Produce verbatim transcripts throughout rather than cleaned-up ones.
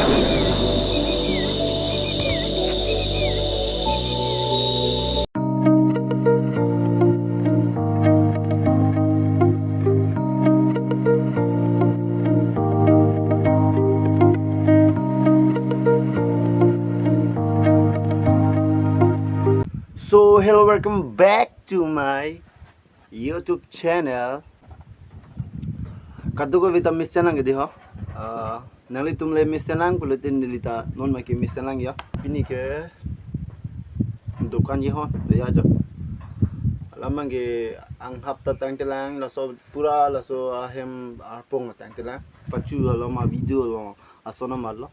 So, hello, welcome back to my YouTube channel. Kadokave ta miss nang ke di ho. Ah, nanglitum le miss nang pulote neli ta non ma ke miss nang ya. Pini ke dukan ye ho, ya jo. Alam abang ke anghap ta tangtelang, laso pura laso ahem arpong tangtelang. Pachu along ma video along ason amat lo.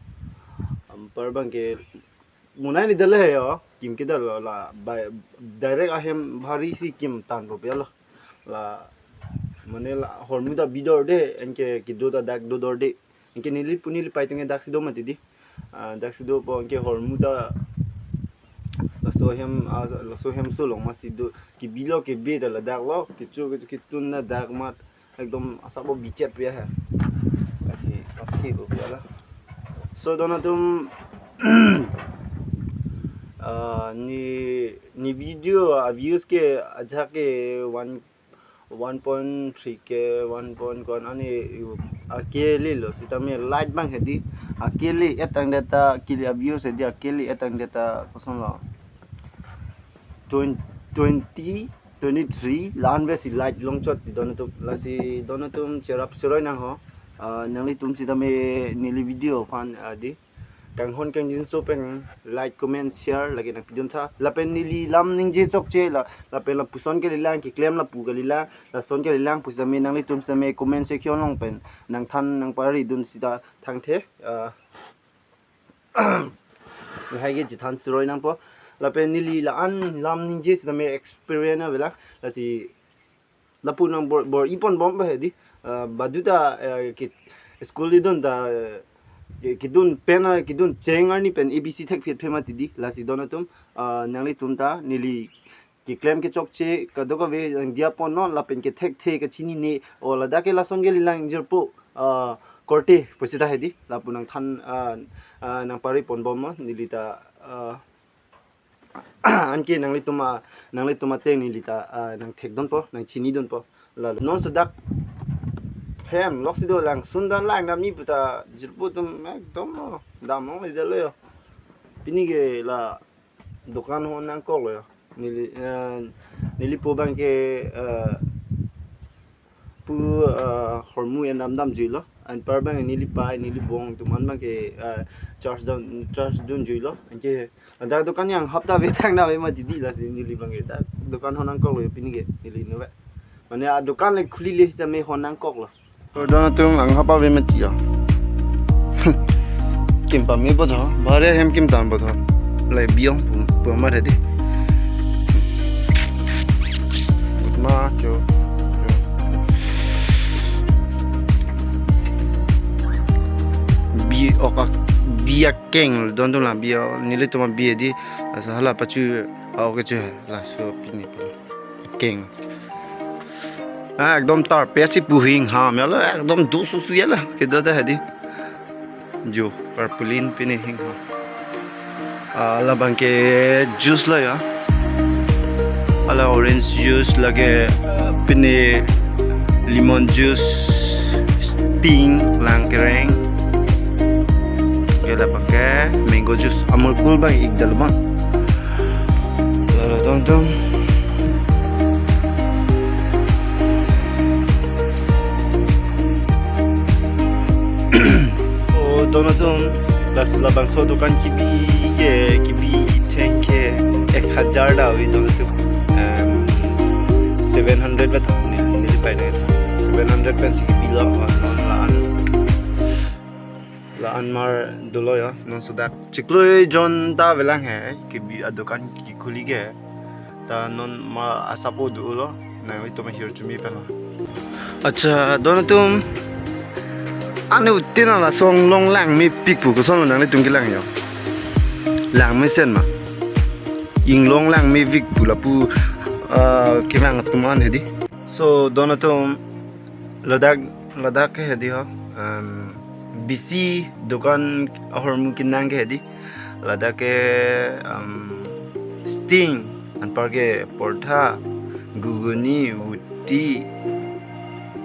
Anpar abang ke monai ni dale he yo, kim ke dalo la, bai, direct ahem bhari si kim tan po pia lo. La, mane la, hormu ta bidor de, anke kedo ta dak dodor de. Anke neli pu neli pai tenge dak si do mati di. Ah, dak si do po anke hormu ta laso hem, ah, laso hem so long ma si do, kebi lo kebe ta ladak lo, kecho kecho ketun na dak mat. Ekdom asap bo bichet pia he. Lasi kathi bo pia la. So don atum, ah, ni, ni video, ah, views ke ajak ke one, one point three K, one point kon ani akele lo, sitame light abang he di, akele etang data kili views he di, akele etang data koson lo. Twenty, twenty, twenty-three la-an ave si light long chot di don atum. Lasi don atum cherap seroi nang ho. Ah, nanglitum sitame neli video aphan, ah, di kanghon kangjinso pen like, comment, share lake nang pidun tha. Lapen neli lam ningje chokche la, lapen lapuson kalilang, keklem lapu kalilang, lason kalilang pu sitame nanglitum sitame comment section along pen nang than nang pari dun sita thangthe. Ah, lahai ke chethan seroi nang po. Lapen neli la-an lam ningje sitame experience avelang. Lasi lapu nang bor, bor-i pon bom ba he di. Ah, badu ta, eh, ke school di dun ta, eh, ke, kedun pen, ah, kedun cheng arni pen A B C thek phet phe mati di. Lasi don atum, ah, nanglitum ta neli keklem kechokche kadokave nang diya pon non, lapen kethekthe kachinine, o ladak ke lason kalilang jirpo, ah, korte pu sita he di, lapu nang than, ah, ah, nang pari pon bom ma, neli ta, ah, anke nanglitum a, nanglitum ateng neli ta, ah, nang thek dun po, nang chini dun po. Lalo non sedak hem lok si dolang, sundan lang dam ni puta jirpo atum ekdom lo, dam long le dalo yo. Pini ke la dukan hon nangkok lo yo. Neli, eh, neli po abang ke, eh, pu, eh, hormu en dam dam jui lo. Anpar abang neli pai, neli bong atum an abang ke, eh, charge dun, charge dun jui lo. Anke dak dukan yang hapta ave thang na ave mati di, lasi neli abang ke dak dukan hon nangkok lo yo pini ke neli inut ave. Mane a dukan le khuli le sitame hon nangkok lo. Don atum anghap ave mati yo. Kim pame botho, bhari hem kim tan botho. Lai biong pu, pu amat he di. But ma cho. Bi ok ak, bi akeng don atum la bi o, nelitum abi di. Laso hala pachu, ah, okay chu, laso pini pu. Keng. Ah, ekdom tar pesi pu hing ha, melo ekdom do susu ya la, kedo ta he di. Jo, tarpaulin pini hing ha. Ah, labang ke juice lo ya. Hala orange juice lake, ah, pini lemon juice, Sting, Langkereng. Ke labang ke mango juice, Amul Cool abang ik dal ma. Lalo don atum. O don atum, las labangso dukan kebi ke, kebi theng ke ek hajar ta ave don atum. Em, seven hundred vet ni, ni pai na. Seven hundred pen si kebi lo, non la-an. La-an mar dolo ya, non sedak chiklo jon ta avelang he, kebi adukan kekhuli ke. Ta non ma asap o dolo, nanglitum ahirjume pen lo. Accha, don atum. Ane utin ala song long langmepik pu koson lo nanglitum kelang yo. Langmesen ma. Inglong langmepik pu lapu, ah, kevang atum an he di. So, don atum, ladak, ladak ke he di ho. Em, Bisi dokan ahormu kenang ke hedi. Ladak ke, um, sting, anpar ke portha, guguni, wuti,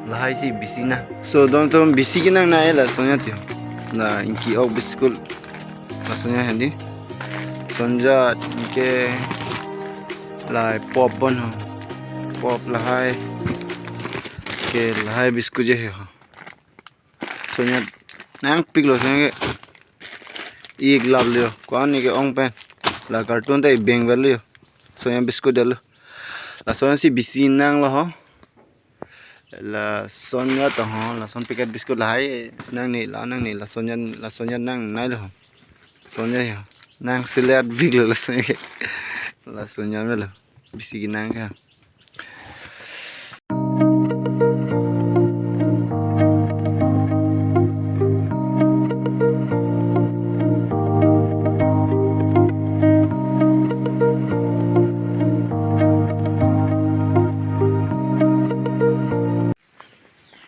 lahai si bisi nang. So, don atum bisi kenangnei lason ajat yo. La ingki ok biscuit. Lason ajat hedi. Lason ajat ke lahai pop bon ho. Pop lahai. Ke lahai biscuit je he ho. Lason ajat nangpiklo lason ajat ke. Ik lap lo. Ko-an ni ke ong pen. La carton ta ibeng vel lo. Lason ajat biscuit detlo. Lason ajat si bisi nanglo ho. Lason ajat to ho, lason packet biscuit lahai nangne, la nangne, lason ajat, lason ajat nangnei lo ho. Lason ajat yo. Nang selet biklo lason ajat ke. Lason ajat lo. Bisi kenang ke.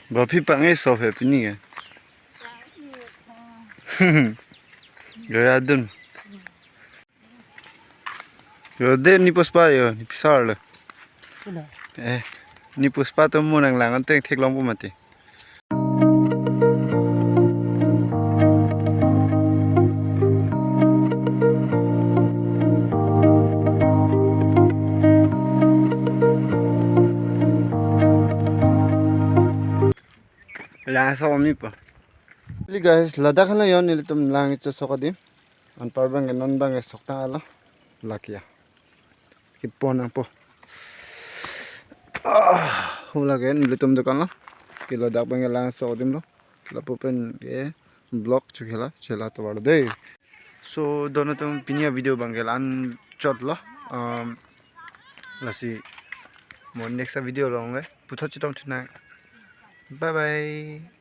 Ba phi pang-e so phe pini ke. Gaya dun. Yo de ni puspa yo, ni pisar lo. Udah. Eh, ni puspa to mo nanglang ante theklongpo mati. Laso mi pa. Really guys, ladak hala yo nelitum lang icho sok adim. Anpar bang non bang sok tang alo. Lakia. Kipon nangpo. Ah, hula ke nelitum dokan lo. Ke ladak bang lang sok adim lo. Lapu pen ke vlog chukela chela tovar de. So, don atum pini avideo bang ke la-an chot lo. Um, lasi mo next video along le puthot chetong thunang. Bye bye.